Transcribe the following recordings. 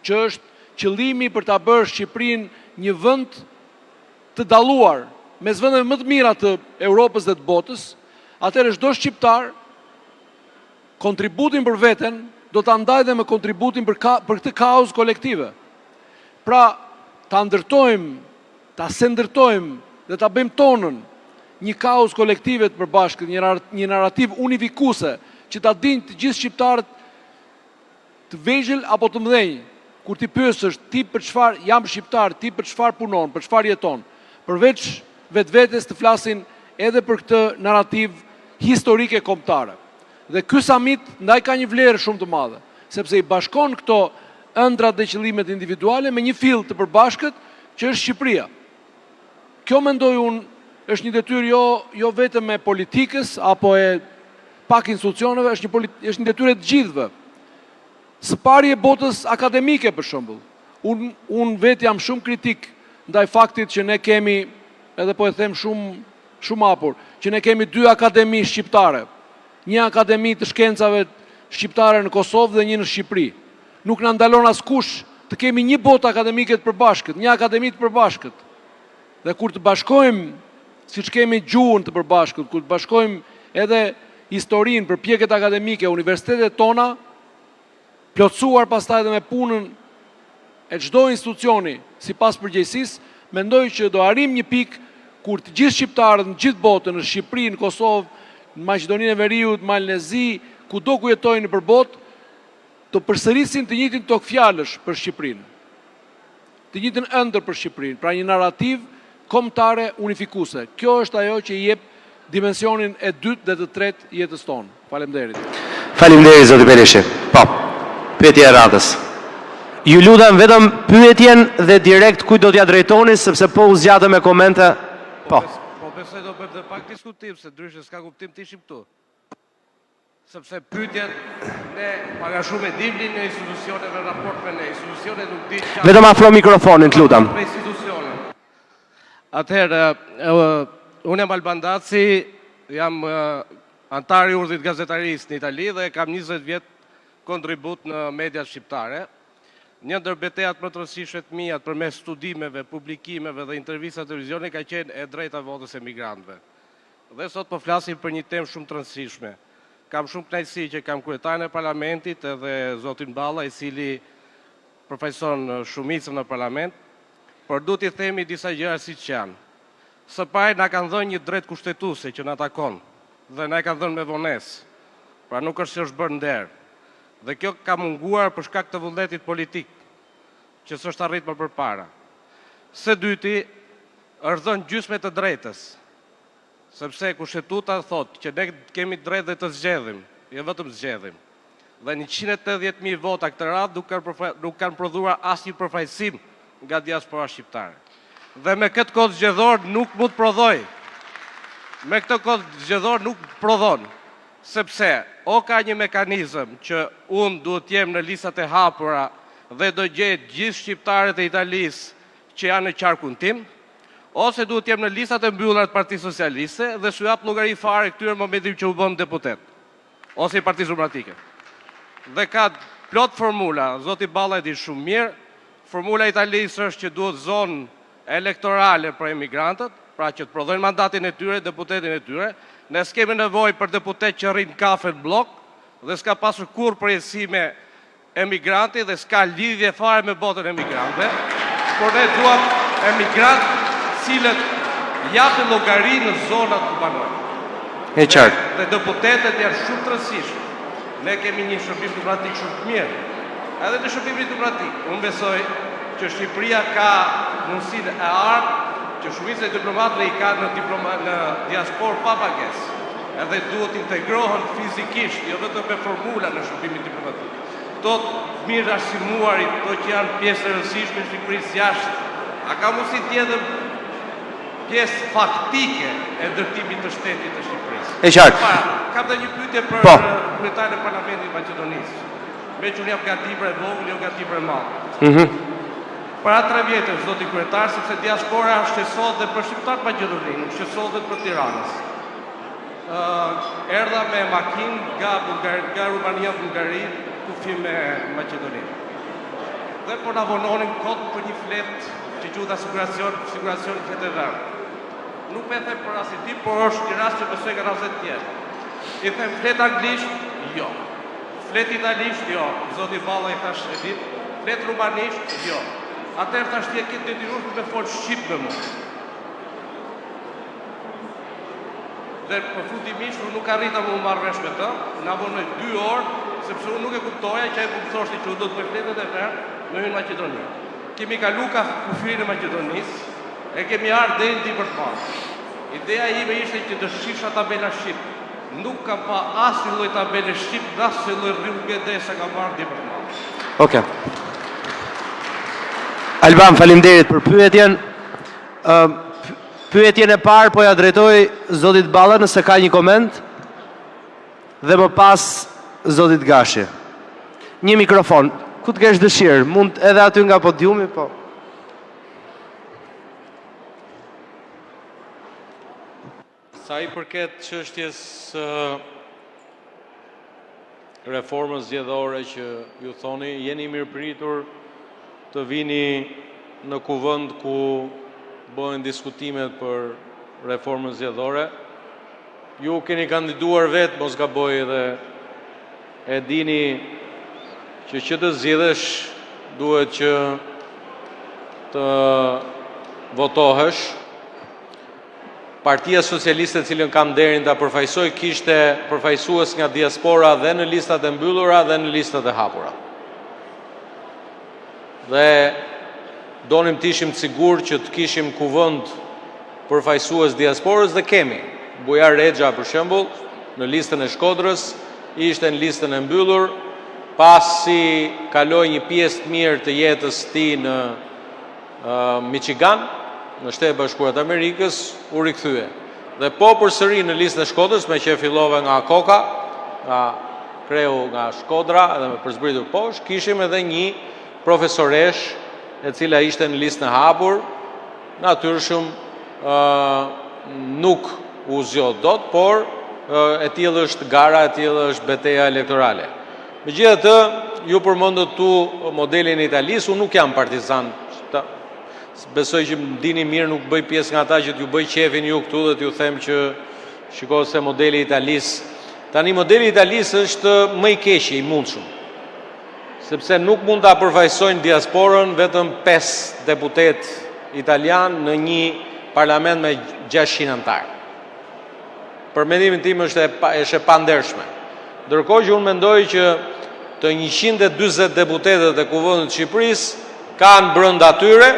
që është qëllimi për ta bërë Shqipërinë një vend të dalluar mes vendeve më të mira të Europës dhe të botës, atëherë çdo shqiptar kontributin për veten do ta ndajë dhe me kontributin për ka, për këtë kauzë kolektive. Pra, ta ndërtojmë, ta sendërtojmë dhe ta bëjmë tonën një kauzë kolektive të përbashkët, një një narrativë unifikuese që ta dinë të gjithë shqiptarët të vegjël apo të mëdhenj, kur t'i pyesësh ti për çfarë jam shqiptar, ti për çfarë punon, për çfarë jeton, përveç vetvetes të flasin edhe për këtë narrativë historike kombëtare. Dhe ky samit ndaj ka një vlerë shumë të madhe, sepse i bashkon këto ëndrrat dhe qëllimet individuale me një fill të përbashkët që është Shqipëria. Kjo mendoj unë është një detyrë jo jo vetëm e politikës apo e pak institucioneve, është një është një detyrë e të gjithëve. Së pari e botës akademike për shembull. Unë unë vetë jam shumë kritik ndaj faktit që ne kemi, edhe po e them shumë shumë hapur, që ne kemi dy akademi shqiptare. Një akademi të shkencave shqiptare në Kosovë dhe një në Shqipëri. Nuk na ndalon askush të kemi një botë akademike të përbashkët, një akademi të përbashkët. Dhe kur të bashkojmë, siç kemi gjuhën të përbashkët, kur të bashkojmë edhe historinë, përpjekjet akademike, universitetet tona, plotësuar pastaj edhe me punën e çdo institucioni sipas përgjegjësisë, mendoj që do arrijmë një pikë kur të gjithë shqiptarët në gjithë botën, në Shqipëri, në Kosovë, në Maqedoninë e Veriut, Malin e Zi, kudo ku jetojnë nëpër botë, të përsërisin të njëjtin togfjalësh për Shqipërinë. Të njëjtën ëndërr për Shqipërinë, pra një narrativë kombëtare unifikuese. Kjo është ajo që i jep dimensionin e dytë dhe të tretë jetës tonë. Faleminderit. Faleminderit zoti Peleshi. Po. Pyetja e radhës. Ju lutem vetëm pyetjen dhe direkt kujt do t'ja drejtoni sepse po u zgjatëm me komente. Po. Po besoj do bëjmë dhe pak diskutim se ndryshe s'ka kuptim të ishim këtu. Sepse pyetjet ne pak a shumë e dimë linjën e institucioneve në raport me ne, institucionet nuk dinë çfarë. Vetëm afro mikrofonin, të lutem. Me institucionet. Atëherë, unë jam Alban Daci, jam anëtar i Urdhrit të Gazetarisë në Itali dhe kam 20 vjet kontribut në mediat shqiptare. Një ndër betejat më të rëndësishme të miat përmes studimeve, publikimeve dhe intervistave televizione ka qenë e drejta e votës e emigrantëve. Dhe sot po flasim për një temë shumë të rëndësishme. Kam shumë kënaqësi që kam kryetarin e parlamentit edhe zotin Balla i cili përfaqëson shumicën në parlament, por duhet t'i themi disa gjëra siç janë. Së pari na kanë dhënë një drejtë kushtetuese që na takon dhe na e kanë dhënë me vonesë. Pra nuk është se është bërë nder. Dhe kjo ka munguar për shkak të vullnetit politik që s'është arrit më përpara. Së dyti, është dhënë gjysmë e të drejtës. Sepse Kushtetuta thotë që ne kemi drejtë dhe të zgjedhim, jo vetëm zgjedhim. Dhe 180.000 vota këtë radhë nuk kanë nuk kanë prodhuar asnjë përfaqësim nga diaspora shqiptare. Dhe me këtë kod zgjedhor nuk mund të prodhojë. Me këtë kod zgjedhor nuk prodhon, sepse o ka një mekanizëm që unë duhet të jem në listat e hapura dhe do gjej gjithë shqiptarët e Italisë që janë në qarkun tim, ose duhet të jem në listat e mbyllura të Partisë Socialiste dhe s'u jap llogari fare këtyre në momentin që u bëm deputet, ose i Partisë Demokratike. Dhe ka plot formula, zoti Balla e di shumë mirë, formula e Italisë është që duhet zonë elektorale për emigrantët, pra që të prodhojnë mandatin e tyre, deputetin e tyre. Ne s'kemi nevojë për deputet që rrinë kafe në bllok dhe s'ka pasur kurrë përjetësime emigranti dhe s'ka lidhje fare me botën e emigrantëve, por ne duam emigrantë të cilët japin llogari në zonat ku banojnë. E qartë. Dhe deputetët janë shumë të rëndësishëm. Ne kemi një shërbim diplomatik shumë të mirë. Edhe në shërbimin diplomatik, unë besoj që Shqipëria ka mundësinë e artë që shumica e diplomatëve i ka në diploma në diasporë pa pagesë. Edhe duhet të integrohen fizikisht, jo vetëm me formula në shërbimin diplomatik. Këto të mirë arsimuarit, këto që janë pjesë e rëndësishme e Shqipërisë jashtë, a ka mundësi të jenë pjesë faktike e ndërtimit të shtetit të Shqipërisë? E qartë. Para, kam dhe një pyetje për Po. kryetarin e Parlamentit të Maqedonisë. Meqë unë jam nga Dibra e vogël, jo nga Dibra e madhe. Mhm. Para tre vjetësh, zoti kryetar, sepse diaspora shqetësohet dhe për shqiptarët Maqedoni, nuk shqetësohet vetëm për Tiranës. Erdha me makinë nga Bullgari, nga Rumania Bullgari, kufi me Maqedoninë. Dhe po na vononin kot për një fletë që quhet asiguracion, siguracion fletë e verdhë. Nuk po e them për rastin tim, por është një rast që besoj ka raste të tjerë. I them flet anglisht? Jo. Flet italisht? Jo. Zoti Balla i thash e din. Flet rumanisht? Jo. Atëherë thash ti e ke të detyrueshme me fol shqip me mua. Dhe përfundimisht unë nuk arrita me u marrë vesh me të, na vonoi dy orë, sepse unë nuk e kuptoja që ai po më thoshte që unë do të bëj fletën e verdhë me hyrë në Maqedoni. Kemi kalu ka kufirin e Maqedonisë, e kemi ardhë deri në Dibër të Madhe. Ideja ime ishte që të shifsha tabela shqip. Nuk kam pa asnjë lloj tabele shqip në asnjë lloj rruge derisa kam ardhë Dibër të Madhe. Okej. Alban, faleminderit për pyetjen. Ë pyetjen e parë po ja drejtoj zotit Balla nëse ka një koment dhe më pas zotit Gashi. Një mikrofon, ku të kesh dëshirë, mund edhe aty nga podiumi, po. Sa i përket çështjes së reformës zgjedhore që ju thoni, jeni mirëpritur të vini në kuvend ku bëhen diskutimet për reformën zgjedhore. Ju keni kandiduar vetë, mos gaboj edhe e dini që që të zgjidhesh duhet që të votohesh. Partia Socialiste, të cilën kam nderin ta përfaqësoj, kishte përfaqësues nga diaspora dhe në listat e mbyllura dhe në listat e hapura. Dhe donim të ishim të sigurt që të kishim kuvend përfaqësues diasporës dhe kemi. Bujar Rexha për shembull, në listën e Shkodrës, ishte në listën e mbyllur, pasi kaloi një pjesë të mirë të jetës së tij në Michigan, në Shtetet e Bashkuara të Amerikës, u rikthye. Dhe po përsëri në listën e Shkodrës, meqë fillove nga koka, nga kreu nga Shkodra edhe me përzbritur poshtë, kishim edhe një profesoreshë e cila ishte në listën e hapur, natyrshëm nuk u zgjodh dot, por e tillë është gara, e tillë është beteja elektorale. Megjithatë, ju përmendët këtu modelin e Italisë, unë nuk jam partizan. Besoj që më dini mirë, nuk bëj pjesë nga ata që t'ju bëj qefin ju këtu dhe t'ju them që shiko se modeli i Italisë. Tani modeli i Italisë është më i keqi i mundshëm. Sepse nuk mund ta përfaqësojnë diasporën vetëm 5 deputetë italianë në një parlament me 600 anëtarë. Për mendimin tim është e është e pandershme. Ndërkohë që unë mendoj që të 140 deputetët e Kuvendit të Shqipërisë kanë brenda tyre,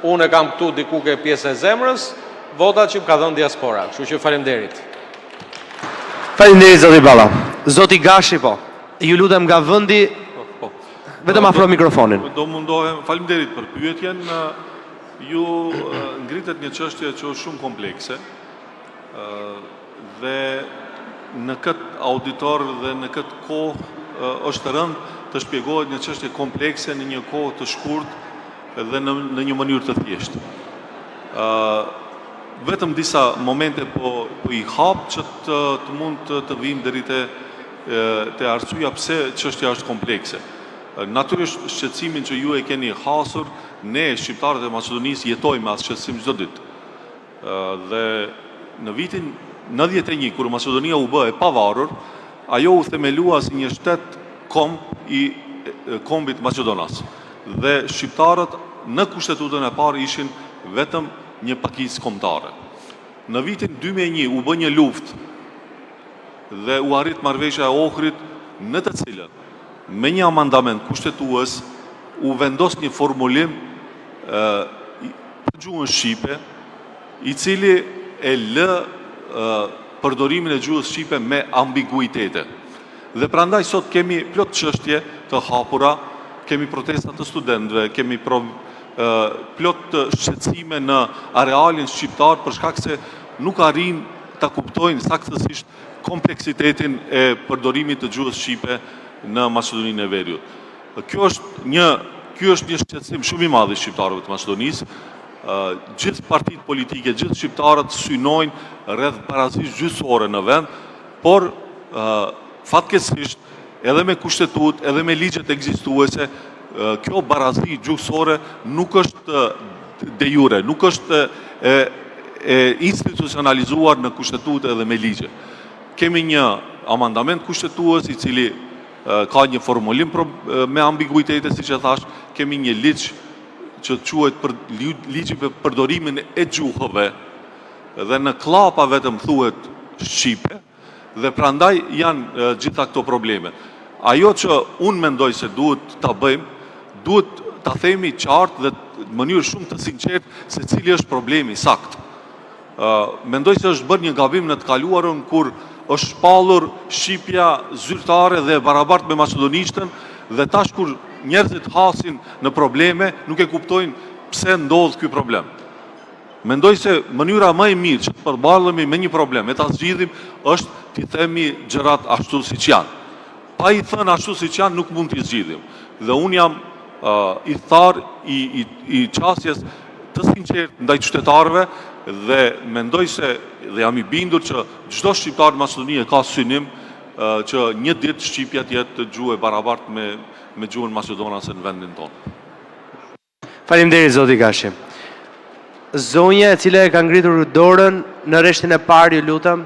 unë e kam këtu diku ke pjesa e zemrës, votat që më ka dhënë diaspora. Kështu që faleminderit. Faleminderit zoti Balla. Zoti Gashi po. Ju lutem nga vendi po, po. Vetëm afro mikrofonin. Do mundohem. Faleminderit për pyetjen. Ju ngritët një çështje që është shumë komplekse dhe në këtë auditor dhe në këtë kohë është rëndë të shpjegohet një çështje komplekse në një kohë të shkurt dhe në, në një mënyrë të thjeshtë. Vetëm disa momente po, po i hap që të, të mund të, të vijmë deri te, te arsyeja pse çështja është komplekse. Natyrisht shqetësimin që ju e keni hasur, ne shqiptarët e Maqedonisë jetojmë me atë shqetësim çdo ditë. Dhe në vitin 91 kur Maqedonia u bë e pavarur, ajo u themelua si një shtet komb i kombit maqedonas. Dhe shqiptarët në kushtetutën e parë ishin vetëm një pakicë kombëtare. Në vitin 2001 u bë një luftë dhe u arrit marrëveshja e Ohrit në të cilën me një amandament kushtetues u vendos një formulim për gjuhën shqipe, i cili e lë përdorimin e gjuhës shqipe me ambiguitete. Dhe prandaj sot kemi plot çështje të hapura, kemi protesta të studentëve, kemi pro, plot shqetësime në arealin shqiptar për shkak se nuk arrijnë ta kuptojnë saktësisht kompleksitetin e përdorimit të gjuhës shqipe në Maqedoninë e Veriut. Kjo është një ky është një shqetësim shumë i madh i shqiptarëve të Maqedonisë. Gjithë partitë politike, gjithë shqiptarët synojnë rreth barazisë gjyqësore në vend, por fatkeqësisht edhe me kushtetutë, edhe me ligjet ekzistuese. kjo barazi gjuhësore nuk është de jure, nuk është e, e institucionalizuar në kushtetutë edhe me ligje. Kemi një amandament kushtetues i cili ka një formulim me ambiguitete, siç e thashë, kemi një ligj që quhet për ligji për përdorimin e gjuhëve dhe në klapa vetëm thuhet shqipe dhe prandaj janë gjitha këto probleme. Ajo që unë mendoj se duhet ta bëjmë, duhet ta themi qartë dhe në mënyrë shumë të sinqertë se cili është problemi saktë. Mendoj se është bërë një gabim në të kaluarën kur është shpallur shqipja zyrtare dhe e barabartë me maqedonishtën dhe tash kur njerëzit hasin në probleme nuk e kuptojnë pse ndodh ky problem. Mendoj se mënyra më e mirë që të përballemi me një problem e ta zgjidhim është t'i themi gjërat ashtu siç janë. Pa i thënë ashtu siç janë nuk mund t'i zgjidhim. Dhe unë jam uh, ithtar i, i, i qasjes të sinqertë ndaj qytetarëve dhe mendoj se dhe jam i bindur që çdo shqiptar në Maqedoni e ka synim uh, që një ditë shqipja të jetë gjuhë e barabartë me me gjuhën maqedonase në vendin tonë. Faleminderit zoti Gashi. Zonja e cila e ka ngritur dorën në rreshtin e parë, ju lutem.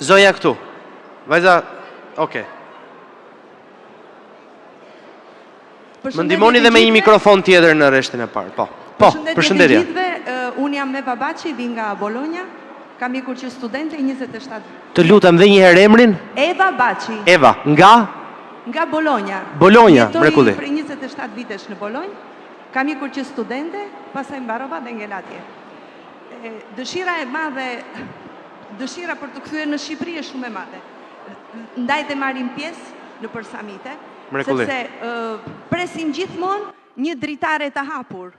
Zonja këtu. Vajza, okay. Më ndihmoni dhe me një mikrofon tjetër në rreshtin e parë. Po. Po, përshëndetje. Të gjithëve, unë jam Eva Baçi, vij nga Bologna. Kam ikur që studente 27. Të lutem dhe një herë emrin? Eva Baçi. Eva, nga? Nga Bologna. Bologna, mrekulli. Jetoj prej 27 vitesh në Bolonjë. Kam ikur që studente, pastaj mbarova dhe ngela atje. Dëshira e madhe, dëshira për t'u kthyer në Shqipëri është shumë e madhe. Ndaj dhe marrim pjesë nëpër samite, Mrekulli. sepse presim gjithmonë një dritare të hapur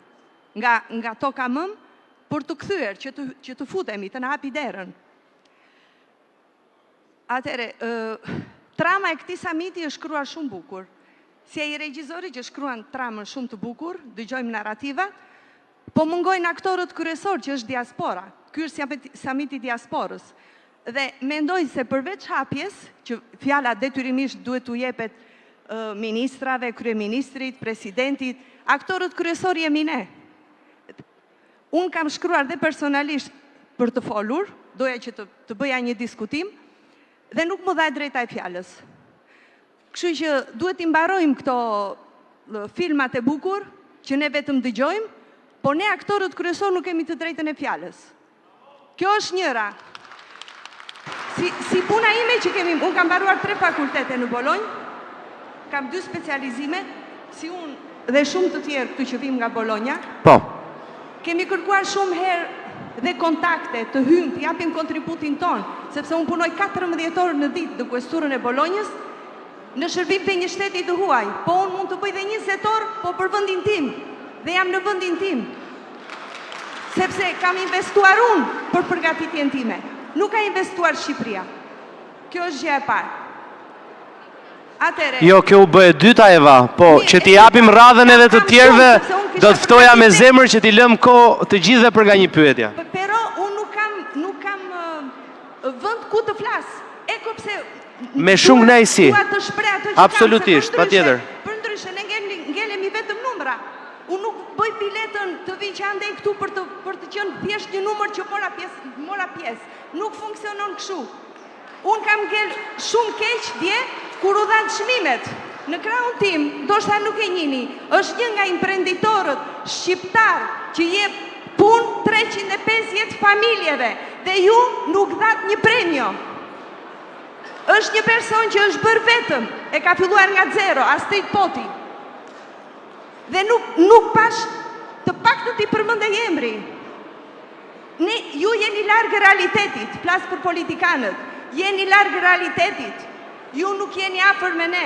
nga nga toka mëmë për t'u kthyer, që të që të futemi, të na hapi derën. Atëherë, trama e këtij samiti është shkruar shumë bukur. Si ai regjizori që shkruan tramën shumë të bukur, dëgjojmë narrativat, po mungojnë aktorët kryesorë që është diaspora. Ky është samiti i diasporës. Dhe mendoj se përveç hapjes, që fjala detyrimisht duhet t'u jepet ministrave, kryeministrit, presidentit, aktorët kryesorë jemi ne. Unë kam shkruar dhe personalisht për të folur, doja që të, të bëja një diskutim, dhe nuk m'u dha e drejta e fjalës. Kështu që duhet t'i mbarojmë këto filmat e bukur, që ne vetëm dëgjojmë, po ne aktorët kryesorë nuk kemi të drejtën e fjalës. Kjo është njëra. Si, si puna ime që kemi, unë kam mbaruar tre fakultete në Bolonjë, kam dy specializime, si unë dhe shumë të tjerë këtu që vijmë nga Bologna. Po. Kemi kërkuar shumë herë dhe kontakte të hyjmë, të japim kontributin tonë, sepse unë punoj 14 orë në ditë në kuesturën e Bolonjës, Në shërbim të një shteti të huaj, po unë mund të bëj dhe 20 orë, po për vendin tim, dhe jam në vendin tim. Sepse kam investuar unë për përgatitjen time. Nuk ka investuar Shqipëria. Kjo është gjëja e parë. Atëherë. Jo, kjo u bë e dyta Eva, po që t'i japim radhën edhe të tjerëve, do të ftoja me zemër që t'i lëmë kohë të gjithëve për nga një pyetje. Pero unë nuk kam nuk kam vend ku të flas. Eko pse Me shumë kënaqësi. Dua të shpreh atë që kam, Absolutisht, patjetër. Përndryshe ne ngelemi vetëm numra. Unë nuk bëj biletën të vij që andej këtu për të për të qenë thjesht një numër që mora pjesë, mora pjesë. Nuk funksionon kështu. Unë kam ngel shumë keq dje kur u dhanë çmimet. Në krahun tim, ndoshta nuk e njihni, është një nga imprenditorët shqiptarë që jep punë 350 familjeve dhe ju nuk dhatë një premio. Është një person që është bërë vetëm, e ka filluar nga zero, Astrit Poti. Dhe nuk, nuk pashë të paktën t'i përmendej emri. Ne, ju jeni larg realitetit, flas për politikanët, jeni larg realitetit, ju nuk jeni afër me ne.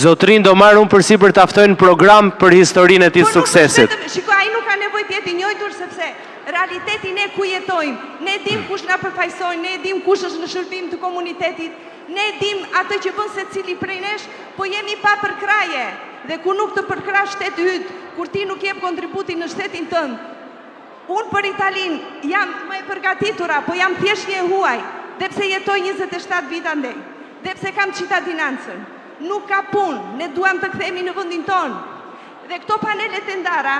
Zotërinë do marr unë përsipër ta ftoj në program për historinë e tij Po të nuk është suksesit. vetëm, shiko, ai nuk ka nevojë të jetë i njojtur sepse realiteti ne ku jetojmë, ne dim kush na përfaqëson, ne dim kush është në shërbim të komunitetit, ne dim atë që bën secili prej nesh, po jemi pa përkrahje. Dhe kur nuk të përkrah shteti yt, kur ti nuk jep kontributin në shtetin tënd, Unë për Italinë jam më e përgatitura, po jam thjesht një e huaj, dhe pse jetoj 27 vite andej, dhe pse kam cittadinancën. Nuk ka punë, ne duam të kthehemi në vendin tonë. Dhe këto panelet e ndara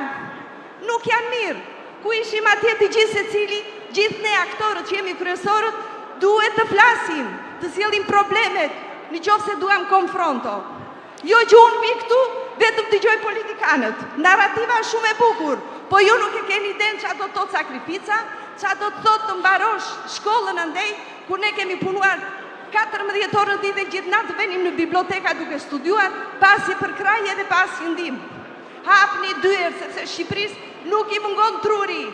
nuk janë mirë. Ku ishim atje të gjithë secili, gjithë ne aktorët që jemi kryesorët, duhet të flasim, të sjellim problemet, në qoftë se duam konfronto. Jo që unë vij këtu vetëm dëgjoj politikanët. Narrativa është shumë e bukur, po ju nuk e keni idenë ça do të thotë sakrifica, ça do të thotë të mbarosh shkollën andej, kur ne kemi punuar 14 orë në ditë dhe gjithë natën venim në biblioteka duke studiuar, pa asnjë përkrahje dhe pa asnjë ndihmë. Hapni dyert sepse Shqipërisë nuk i mungon truri.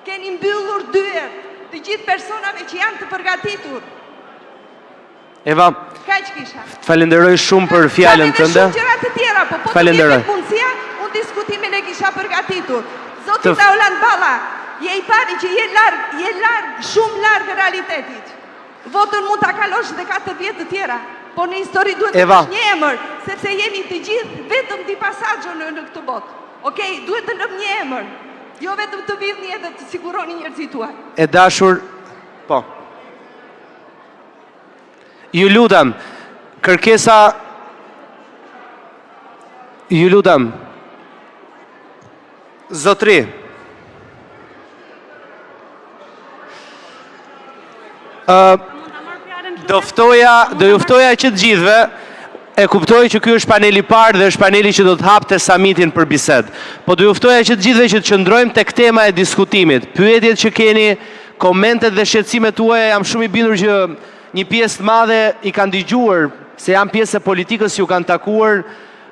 Keni mbyllur dyert të gjithë personave që janë të përgatitur. Eva, Kaq kisha. të falenderoj shumë për fjalën Kam edhe tënde. shumë gjëra të tjera, po po të Falenderoj. jepet mundësia, unë diskutimin e kisha përgatitur. Zoti Të- Taulant Balla, je i pari që je larg, je larg, shumë larg realitetit. Votën mund ta kalosh dhe 4 vjet të tjera, po në histori duhet të Eva. kesh një emër, sepse jemi të gjithë vetëm di passaggio në, në këtë botë. Okej, duhet të lëmë një emër, jo vetëm të vidhni edhe të siguroni njerëzit tuaj. E dashur, po. Ju lutem, kërkesa Ju lutem. Zotri. Ë do ftoja, do ju ftoja që të gjithëve, e kuptoj që ky është paneli i parë dhe është paneli që do të hapte samitin për bisedë. Po do ju ftoja që të gjithëve që të qëndrojmë tek tema e diskutimit. Pyetjet që keni, komentet dhe shqetësimet tuaja, jam shumë i bindur që një pjesë të madhe i kanë dëgjuar, se janë pjesë e politikës që ju kanë takuar,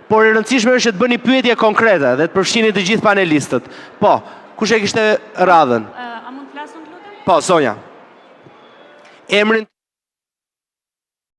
por e rëndësishme është që të bëni pyetje konkrete dhe të përfshini të gjithë panelistët. Po, kush e kishte radhën? A mund të flas unë, lutem? Po, zonja. Emrin.